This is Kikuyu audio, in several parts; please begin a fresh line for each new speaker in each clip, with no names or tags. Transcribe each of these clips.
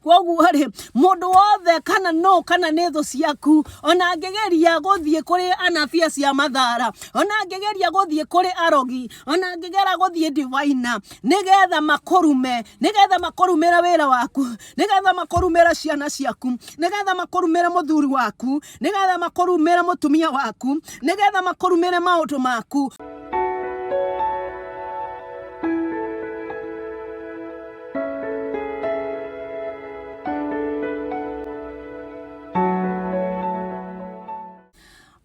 Kwoguo rĩ, mũndũ wothe kana nũ kana nĩ thũ ciaku, ona angĩgeria gũthiĩ kũrĩ anabii acio a mathara, ona angĩgeria gũthiĩ kũrĩ arogi, ona angĩgera gũthiĩ divaina, nĩgetha makũrume, nĩgetha makũrumĩre wĩra waku, nĩgetha makũrumĩre ciana ciaku, nĩgetha makũrumĩre mũthuri waku, nĩgetha makũrumĩre mũtumia waku, nĩgetha makũrumĩre maũndũ maku.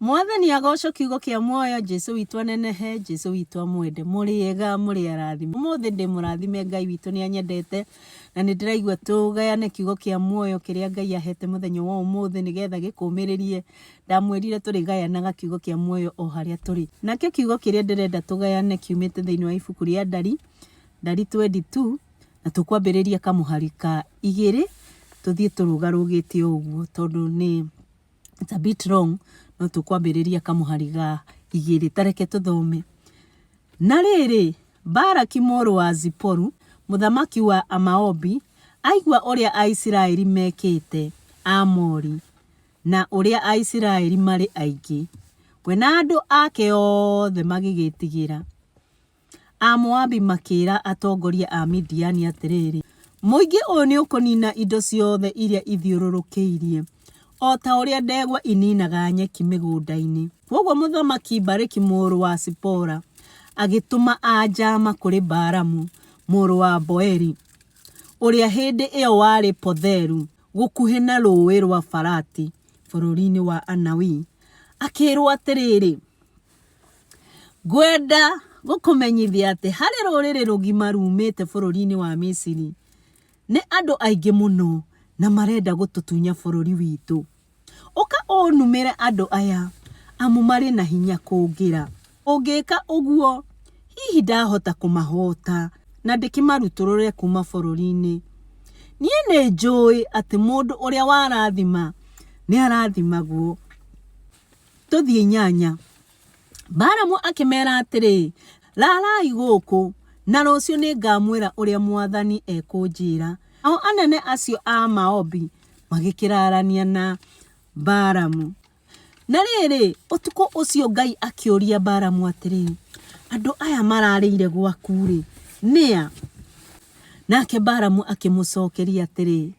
Mwathani agocwo kiugo kĩa muoyo Jesu witũ anenehe Jesu witũ amwende mũrĩ ega mũrĩ arathime ũmũthĩ ndĩ mũrathime Ngai witũ nĩ anyendete na nĩ ndĩraigua tũgayane kiugo kĩa muoyo kĩrĩa Ngai ahete mũthenya wa ũmũthĩ nĩgetha gĩkũmĩrĩrie ndamwĩrire tũrĩgayanaga kiugo kĩa muoyo o harĩa tũrĩ nakĩo kiugo kĩrĩa ndĩrenda tũgayane kiumĩte thĩinĩ wa ibuku rĩa Ndari Ndari 22 na tũkwambĩrĩria kamũhari ka igĩrĩ tũthiĩ tũrũgarũgĩte o ũguo tondũ nĩ it's a bit long no tũkwambĩrĩria kamũhari ga igĩrĩ. Ta reke tũthome. Na rĩrĩ, Balaki mũrũ wa Ziporu, mũthamaki wa Amaobi, aigua ũrĩa Aisiraeli mekĩte Aamori, na ũrĩa Aisiraeli marĩ aingĩ, we na andũ ake othe magĩgĩĩtigĩra. Amoabi makĩĩra atongoria a Midiani atĩrĩrĩ, Mũingĩ ũyũ nĩũkũniina indo ciothe iria ithiũrũrũkĩirie, o ta ũrĩa ndegwa iniinaga nyeki mĩgũnda-inĩ. Kwoguo Mũthamaki Balaki mũrũ wa Sipora agĩtũma anjaama kũrĩ Balamu mũrũ wa Boeri, ũrĩa hĩndĩ ĩyo warĩ Potheru gũkuhĩ na Rũũĩ rwa Farati bũrũri-inĩ wa Anawi, akĩĩrwo atĩrĩrĩ, Ngwenda gũkũmenyithia atĩ harĩ rũrĩrĩ rũgima ruumĩte bũrũri-inĩ wa Misiri. Nĩ andũ aingĩ mũno na marenda gũtũtunya bũrũri witũ. Ũka ũnumĩre andũ aya, amu marĩ na hinya kũngĩra. Ũngĩka ũguo, hihi ndahota kũmahoota na ndĩkĩmarutũrũre kuuma bũrũri-inĩ. Niĩ nĩnjũũĩ atĩ mũndũ ũrĩa warathima nĩarathimagwo. Tũthiĩ inyanya. Balamu akĩmeera atĩrĩ, Raarai gũũkũ, na rũciũ nĩngamwĩra ũrĩa mwathani ekũnjĩĩra. Nao anene acio a Moabi magĩkĩraarania na Balamu. Na rĩrĩ, ũtukũ ũcio Ngai akĩũria Balamu atĩrĩ, Andũ aya mararĩire gwaku-rĩ, nĩ a? Nake Balamu akĩmũcookeria atĩrĩ,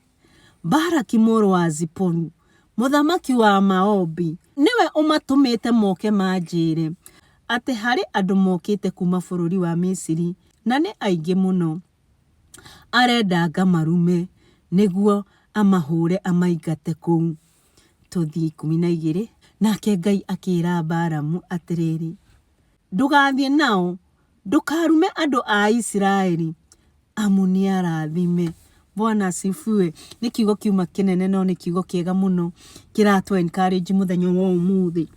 Balaki mũrũ wa Ziporu, mũthamaki wa Moabi, nĩwe ũmatũmĩte moke manjĩĩre atĩ harĩ andũ mokĩte kuuma bũrũri wa Misiri na nĩ aingĩ mũno. Arenda ngamarume nĩguo amahũũre amaingate kũu. Tũthiĩ 12. Nake Ngai akĩĩra Balamu atĩrĩrĩ, Ndũgathiĩ nao, ndũkarume andũ a Isiraeli, amu nĩ arathime. Bwana asifiwe. Nĩ kiugo kiuma kĩnene no nĩ kiugo kĩega mũno kĩratũ encourage mũthenya wa ũmũthĩ.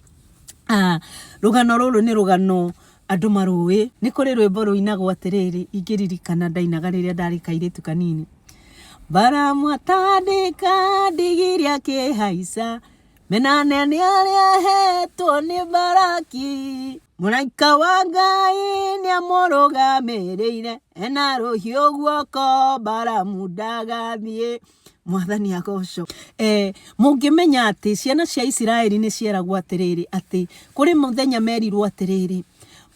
Ah, rũgano rũrũ nĩ rũgano andũ marũĩ. Nĩ kũrĩ rwĩmbo rũinagwo atĩrĩrĩ, ingĩririkana ndainaga rĩrĩa ndarĩ kairĩtu kanini. Baramu atandĩka ndigiri akĩhaica Menane nĩ arĩa ahetwo nĩ Baraki. Mũraika wa Ngai nĩ amũrũgamĩrĩire ena rũhiũ guoko Baramu ndagathiĩ. Mwathani agocwo. Eh, mũngĩmenya atĩ ciana cia Isiraeli nĩ cieragwo atĩrĩrĩ atĩ kũrĩ mũthenya merirwo atĩrĩrĩ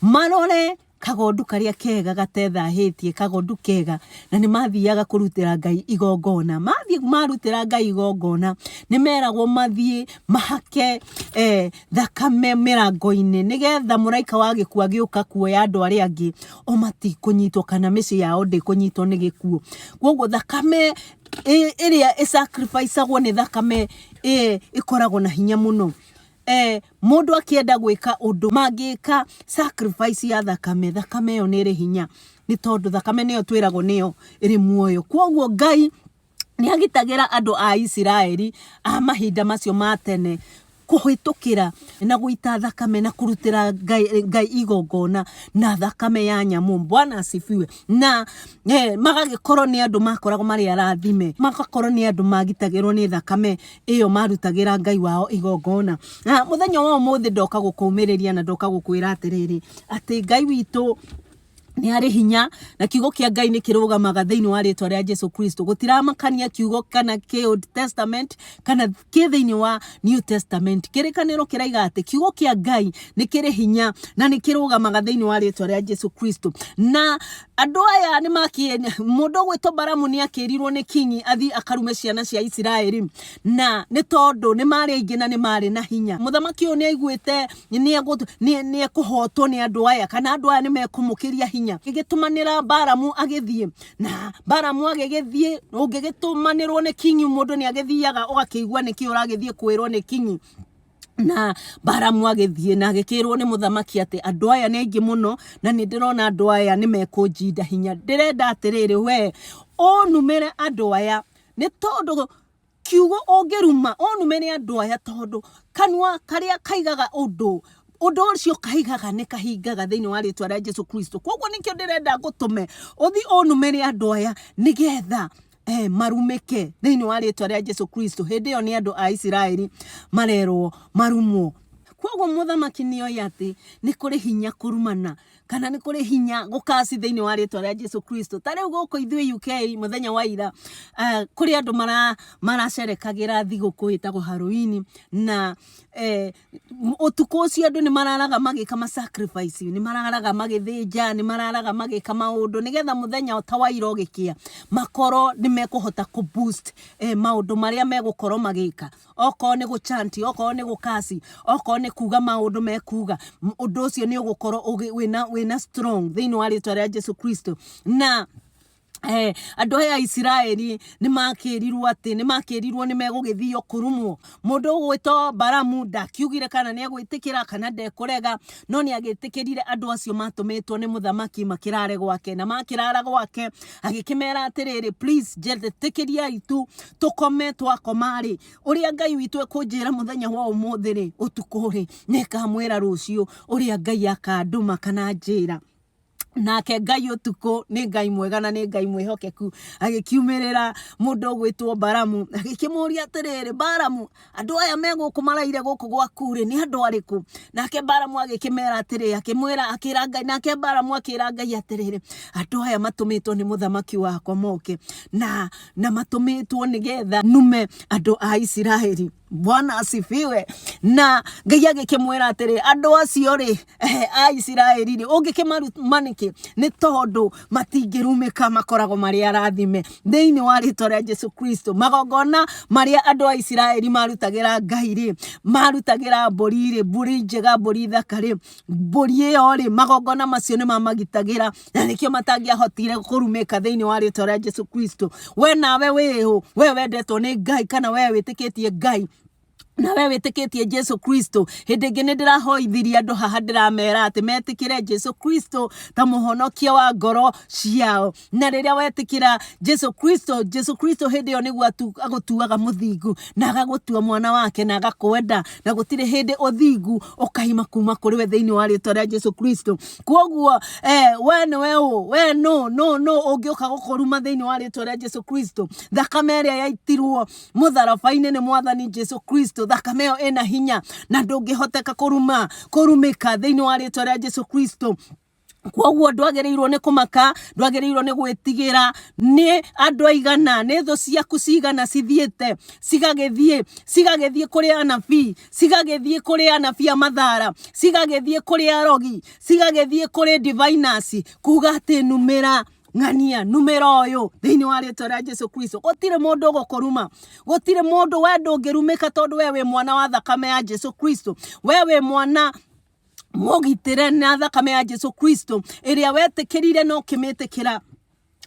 marore kagondu karĩa kega gatethahĩtie, kagondu kega, na nĩ mathiaga kũrutĩra Ngai igongona. Mathiĩ marutĩra Ngai igongona, nĩ meragwo mathiĩ mahake eh, thakame mĩrango-inĩ nĩgetha mũraika wa gĩkuũ agĩũka kuoya andũ arĩa angĩ o matikũnyitwo kana mĩciĩ yao ndĩkũnyitwo nĩ gĩkuũ. Koguo thakame ĩrĩa ĩ sacrifice agwo nĩ thakame ĩkoragwo na hinya mũno. Eh, mũndũ akĩenda gwĩka ũndũ mangĩka sacrifice ya thakame, thakame ĩyo nĩ ĩrĩ hinya, nĩ tondũ thakame nĩyo twĩragwo nĩyo ĩrĩ muoyo. Kwoguo Ngai nĩ agitagĩra andũ a Isiraeli a mahinda macio ma tene kũhĩtũkĩra na gũita thakame na kũrutĩra Ngai, Ngai igongona na thakame ya nyamũ. Bwana asifiwe. Na eh, magagĩkorwo nĩ andũ makoragwo marĩ arathime, magakorwo nĩ andũ magitagĩrwo nĩ thakame ĩyo marutagĩra Ngai wao igongona. Na mũthenya wa ũmũthĩ ndoka gũkũmĩrĩria na ndoka gũkwĩra atĩrĩrĩ, atĩ Ngai witũ Nĩ harĩ hinya na kiugo kĩa Ngai nĩ kĩrũgamaga thĩinĩ wa rĩtwa rĩa Jesu Kristo. Gũtiramakania kiugo kana kĩ Old Testament kana kĩ thĩinĩ wa New Testament. Kĩrĩkanĩro kĩraiga atĩ kiugo kĩa Ngai nĩ kĩrĩ hinya na nĩ kĩrũgamaga thĩinĩ wa rĩtwa rĩa Jesu Kristo. Na andũ aya nĩ makĩ mũndũ ũgwĩtwo Baramu nĩ akĩrirwo nĩ kingi athiĩ akarume ciana cia Isiraeli, na nĩ tondũ nĩ marĩ aingĩ na nĩ marĩ na hinya. Mũthamaki ũyũ nĩ aiguĩte nĩ ekũhotwo nĩ andũ aya, kana andũ aya nĩ mekũmũkĩria hinya. Agĩgĩtũmanĩra Baramu agĩthiĩ, na Baramu agĩgĩthiĩ. Ũngĩgĩtũmanĩrwo nĩ kingi, mũndũ nĩ agĩthiaga ũgakĩigua nĩkĩ ũragĩthiĩ kwĩrwo nĩ kingi. Na Baramu agĩthiĩ na agĩkĩrwo nĩ mũthamaki atĩ andũ aya nĩ aingĩ mũno, na nĩ ndĩrona andũ aya nĩ mekũnjinda hinya. Ndĩrenda atĩrĩrĩ, we ũnumĩre andũ aya, nĩ tondũ kiugo ũngĩruma ũnumĩre andũ aya, tondũ kanua karĩa kaigaga ũndũ, ũndũ ũcio kaigaga nĩ kahingaga thĩinĩ wa rĩtwa rĩa Jesu Kristo. Koguo nĩkĩo ndĩrenda ngũtũme ũthiĩ ũnumĩre andũ aya, nĩgetha marumĩke thĩinĩ wa rĩtwa rĩa Jesu Kristo. Hĩndĩ ĩyo nĩ andũ a Isiraeli marerwo marumwo. Koguo mũthamaki nĩ oĩ atĩ nĩ kũrĩ hinya kũrumana, kana nĩ kũrĩ hinya gũkaci thĩinĩ wa rĩtwa rĩa Jesu Kristo. Ta rĩu gũkũ ithuĩ UK, mũthenya wa ira, kũrĩ andũ maracerekagĩra thigũkũ ĩtagwo Halloween, na ũtukũ ũcio andũ nĩ mararaga magĩka ma sacrifice, nĩ mararaga magĩthĩnja, nĩ mararaga magĩka maũndũ, nĩgetha mũthenya ta wa ira ũgĩkĩa makorwo nĩ mekũhota kũ boost maũndũ marĩa megũkorwo magĩka. Okorwo nĩ gũ chant, okorwo nĩ gũkaci, okorwo nĩ kuga maũndũ mekuga, ũndũ ũcio nĩ ũgũkorwo wĩna strong thĩinĩ wa rĩtwa rĩa Jesu Kristo. Na andũ aya a Isiraeli nĩ makĩrirwo atĩ nĩ makĩrirwo nĩ megũgĩthio kũrumwo. Mũndũ ũgwĩtwo Baramu ndakiugire kana nĩ egwĩtĩkĩra kana ndekũrega, no nĩ agĩtĩkĩrire andũ acio matũmĩtwo nĩ mũthamaki makĩrare gwake. Na makĩrara gwake agĩkĩmera atĩrĩrĩ, please njĩtĩkĩriai tu tũkome. Twakoma rĩ, ũrĩa Ngai witũ ekũnjĩra mũthenya wa ũmũthĩ rĩ, ũtukũ rĩ, nĩkamwĩra rũciũ ũrĩa Ngai akandũma kana njĩra. Nake Ngai ũtukũ nĩ Ngai mwega na nĩ Ngai mwĩhokeku, agĩkiumĩrĩra mũndũ ũgwĩtwo Baramu, agĩkĩmũria atĩrĩrĩ, Baramu, andũ aya me gũkũ maraire gũkũ gwaku rĩ, nĩ andũ arĩkũ? Nake Baramu agĩkĩmera atĩrĩ, akĩmwĩra, akĩra Ngai, nake Baramu akĩra Ngai atĩrĩrĩ, andũ aya matũmĩtwo nĩ mũthamaki wakwa moke na matũmĩtwo nĩgetha nume andũ a Isiraeli. Bwana asifiwe. Na Ngai agĩkĩmwĩra atĩrĩ, andũ acio rĩ, a Isiraeli rĩ, ũngĩkĩmaruma nĩkĩ? Nĩ tondũ matingĩrumĩka, makoragwo marĩ arathime thĩinĩ wa rĩtwa rĩa Jesu Kristo. Magongona marĩa andũ a Isiraeli marutagĩra Ngai rĩ, marutagĩra mbũri rĩ, mbũri njega, mbũri thaka rĩ, mbũri ĩyo rĩ, magongona macio nĩ mamagitagĩra, na nĩkĩo matangĩahotire kũrumĩka thĩinĩ wa rĩtwa rĩa Jesu Kristo. We nawe wĩũ? We wendetwo nĩ Ngai, kana we wĩtĩkĩtie Ngai na we wĩtĩkĩtie Jesu Kristo? Hĩndĩ ĩngĩ nĩ ndĩrahoithirie andũ haha, ndĩramera atĩ metĩkĩre Jesu Kristo ta mũhonokia wa ngoro ciao. Na rĩrĩa wetĩkĩra Jesu Kristo, Jesu Kristo hĩndĩ ĩyo nĩguo agũtuaga mũthingu na agagũtua mwana wake na agakwenda, na gũtirĩ hĩndĩ ũthingu ũkaima kuma kũrĩ we thĩinĩ wa rĩtwa rĩa Jesu Kristo. Kwoguo we nĩwe ũ? We nũ nũ nũ ũngĩũka gũkũruma thĩinĩ wa rĩtwa rĩa Jesu Kristo? Thakame ĩrĩa yaitirwo mũtharaba-inĩ nĩ Mwathani Jesu Kristo, thakame ĩyo ĩna hinya na ndũngĩhoteka kũruma kũrumĩka thĩinĩ wa rĩtwa rĩa Jesu Kristo. Kwoguo ndwagĩrĩirwo nĩ kũmaka, ndwagĩrĩirwo nĩ gwĩtigĩra nĩ andũ aigana, nĩ thũ ciaku cigana cithiĩte cigagĩthiĩ kũrĩ anabii, cigagĩthiĩ kũrĩ anabii a mathara, cigagĩthiĩ kũrĩ arogi, cigagĩthiĩ kũrĩ diviners, kuga atĩ numĩra ng'ania, numĩra ũyũ thĩinĩ wa rĩtwa rĩa Jesu Kristo. Gũtirĩ mũndũ ũgũkũruma, gũtirĩ mũndũ. We ndũngĩrumĩka, tondũ we wĩ mwana wa thakame ya Jesu Kristo. We wĩ mwana mũgitĩre na thakame ya Jesu Kristo ĩrĩa wetĩkĩrire na ũkĩmĩtĩkĩra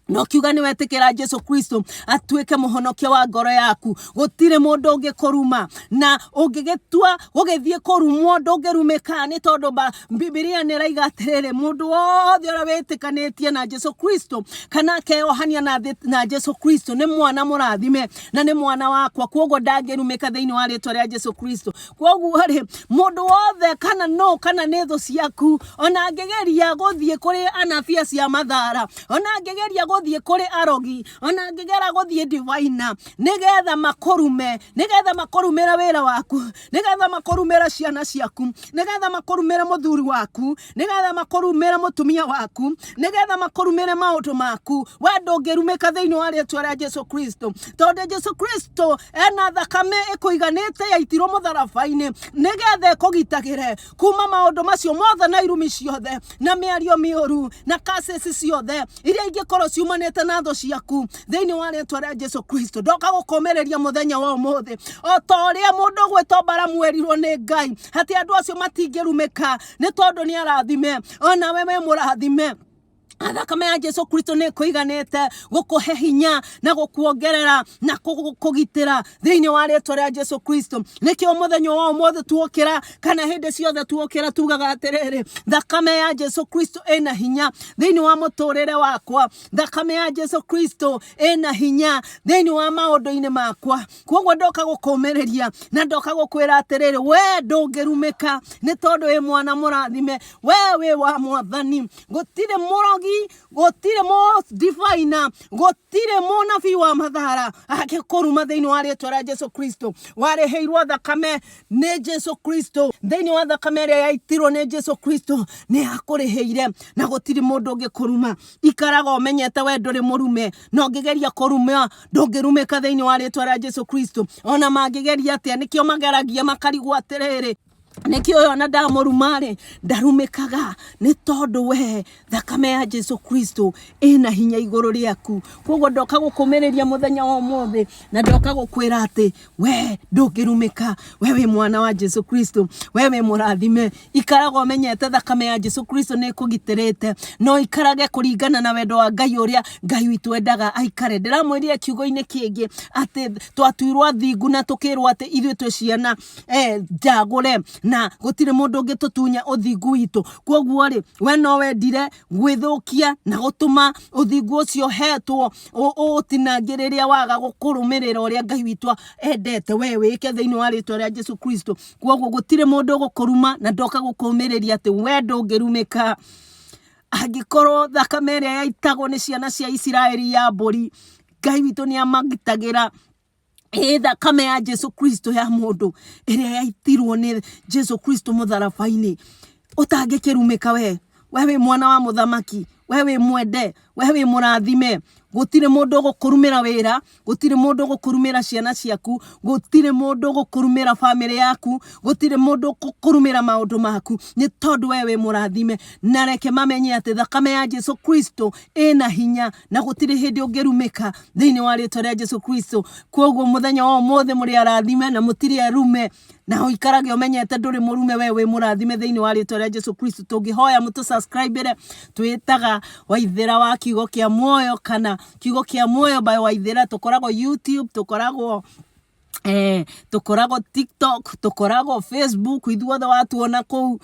na ũkiuga nĩ wetĩkĩra Jesu Kristo atuĩke mũhonokia wa ngoro yaku. Gũtirĩ mũndũ ũngĩkũruma, na ũngĩgĩtua gũgĩthiĩ kũrumwo ndũngĩrumĩka, nĩ tondũ Bibilia nĩ ĩraiga atĩrĩrĩ, mũndũ wothe ũrĩa wĩtĩkanĩtie na Jesu Kristo kana akeyohania na Jesu Kristo nĩ mwana mũrathime na nĩ mwana wakwa, kwoguo ndangĩrumĩka thĩinĩ wa rĩtwa rĩa Jesu Kristo. Kwoguo rĩ, mũndũ wothe kana no kana nĩ thũ ciaku, ona angĩgeria gũthiĩ kũrĩ anabii acio a mathara, ona angĩgeria gũthiĩ kũrĩ arogi, ona angĩgera gũthiĩ divaina, nĩgetha makũrume, nĩgetha makũrumĩre wĩra waku, nĩgetha makũrumĩre ciana ciaku, nĩgetha makũrumĩre mũthuri waku, nĩgetha makũrumĩre mũtumia waku, nĩgetha makũrumĩre maũndũ maku, we ndũngĩrumĩka thĩinĩ wa rĩtwa rĩa Jesu Kristo, tondũ Jesu Kristo ena thakame ĩkũiganĩte yaitirwo mũtharaba-inĩ nĩgetha ĩkũgitagĩre kuma maũndũ macio mothe na irumi ciothe na mĩario mĩũru na curses ciothe iria ingĩkorwo ciumanĩte na thũ ciaku thĩinĩ wa rĩtwa rĩa Jesu Kristo. Ndoka gũkũmĩrĩria mũthenya wa ũmũthĩ o ta ũrĩa mũndũ ũgwĩtwo Balamu erirwo nĩ Ngai atĩ andũ acio matingĩrumĩka nĩ tondũ nĩ arathime, onawe wĩ mũrathime. Thakame ya Jesu Kristo nĩ ĩkũiganĩte gũkũhe hinya na gũkuongerera na kũgitĩra thĩinĩ wa rĩtwa rĩa Jesu Kristo. Nĩkĩo mũthenya wa ũmũthĩ tuokĩra kana hĩndĩ ciothe tuokĩra tugaga atĩrĩrĩ, thakame ya Jesu Kristo ĩna hinya thĩinĩ wa mũtũrĩre wakwa, thakame ya Jesu Kristo ĩna hinya thĩinĩ wa maũndũ-inĩ makwa. Koguo ndoka gũkũmĩrĩria na ndoka gũkwĩra atĩrĩrĩ, we ndũngĩrumĩka nĩ tondũ wĩ mwana mũrathime, we wĩ wa Mwathani. Gũtirĩ mũrogi, gũtirĩ mũdivaina, gũtirĩ mũnabii wa mathara angĩkũruma thĩinĩ wa rĩtwa rĩa Jesu Kristo. Warĩhĩirwo thakame nĩ Jesu Kristo, thĩinĩ wa thakame ĩrĩa yaitirwo nĩ Jesu Kristo nĩ akũrĩhĩire na gũtirĩ mũndũ ũngĩkũruma. Ikaraga ũmenyete we ndũrĩ mũrume, na ũngĩgeria kũruma ndũngĩrumĩka thĩinĩ wa rĩtwa rĩa Jesu Kristo. Ona mangĩgeria atĩa, nĩkĩo mageragia makarigwo atĩrĩrĩ, nĩkĩo ũyũ ona ndamũruma-rĩ ndarumĩkaga, nĩ tondũ we thakame ya Jesu Kristo ĩna hinya igũrũ rĩaku. Koguo ndoka gũkũmĩrĩria mũthenya wa ũmũthĩ na ndoka gũkwĩra atĩ we ndũngĩrumĩka, we wĩ mwana wa Jesu Kristo, we wĩ mũrathime. Ikaraga ũmenyete thakame ya Jesu Kristo nĩ ĩkũgitĩrĩte, no ikarage kũringana na wendo wa Ngai ũrĩa Ngai witũ endaga aikare. Ndĩramwĩrire kiugo-inĩ kĩngĩ atĩ twatuirwo athingu na tũkĩrwo atĩ ithuĩ twĩ ciana njagũre na gũtirĩ mũndũ ũngĩtũtunya ũthingu witũ. Koguo rĩ, we no wendire gwĩthũkia na gũtũma ũthingu ũcio ũhetwo ũũtinangie rĩrĩa waga gũkũrũmĩrĩra ũrĩa Ngai witũ endete we wĩke thĩinĩ wa rĩtwa rĩa Jesu Kristo. Koguo gũtirĩ mũndũ ũgũkũruma na ndoka gũkũmĩrĩria atĩ we ndũngĩrumĩka. Angĩkorwo thakame ĩrĩa yaitagwo nĩ ciana cia Isiraeli ya mbũri, Ngai witũ nĩ amagitagĩra ĩ thakame ya Jesu Kristo ya mũndũ ĩrĩa yaitirwo nĩ Jesu Kristo mũtharaba-inĩ, ũtangĩkĩrumĩka we? We wĩ mwana wa mũthamaki, we wĩ mwende, we wĩ mũrathime. Gũtirĩ mũndũ ũgũkũrumĩra wĩra, gũtirĩ mũndũ ũgũkũrumĩra ciana ciaku, gũtirĩ mũndũ ũgũkũrumĩra bamĩrĩ yaku, gũtirĩ mũndũ ũgũkũrumĩra maũndũ maku, nĩ tondũ we wĩ mũrathime. Na reke mamenye atĩ thakame ya Jesu Kristo ĩna hinya na gũtirĩ hĩndĩ ũngĩrumĩka thĩinĩ wa rĩtwa rĩa Jesu Kristo. Koguo mũthenya wa ũmũthĩ mũrĩ arathime na mũtirĩ arume, na ũikarage ũmenyete ndũrĩ mũrume, we wĩ mũrathime thĩinĩ wa rĩtwa rĩa Jesu Kristo. Tũngĩhoya mũtũ subscribe twĩtaga Waithĩra wa Kiugo kĩa Muoyo kana Kiugo kĩa Muoyo by Waithĩra. Tũkoragwo YouTube, tũkoragwo tũkoragwo TikTok, tũkoragwo Facebook, ithuothe watuona kũu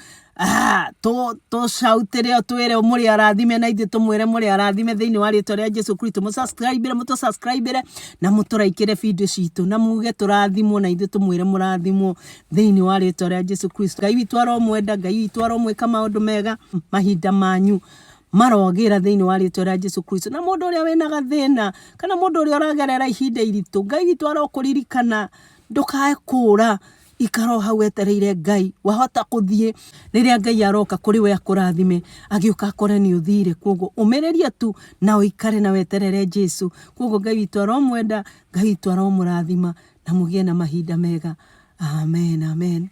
tũcautĩre ũtwĩre mũrĩ arathime na ithuĩ tũmwĩre mũrĩ arathime thĩinĩ wa rĩtwa rĩa Jesu Kristo. Mũsubscribe mũtũsubscribe na mũtũraikĩre video citũ na muge tũrathimwo na ithuĩ tũmwĩre mũrathimwo thĩinĩ wa rĩtwa rĩa Jesu Kristo. Ngai witũ aromwenda, Ngai witũ aromwĩka maũndũ mega, mahinda manyu marogĩra thĩinĩ wa rĩtwa rĩa Jesu Kristo. Na mũndũ ũrĩa wĩna gathĩna kana mũndũ ũrĩa ũragerera ihinda iritũ, Ngai witũ arokũririkana, ndũkae kũra, ikara o hau wetereire Ngai. Wahota kũthiĩ rĩrĩa Ngai aroka kũrĩ we akũrathime, agĩũka akore nĩ ũthire. Koguo ũmĩrĩria tu na ũikare na weterere Jesu. Koguo Ngai witũ aromwenda, Ngai witũ aromũrathima na mũgĩe na mahinda mega. Amen, amen.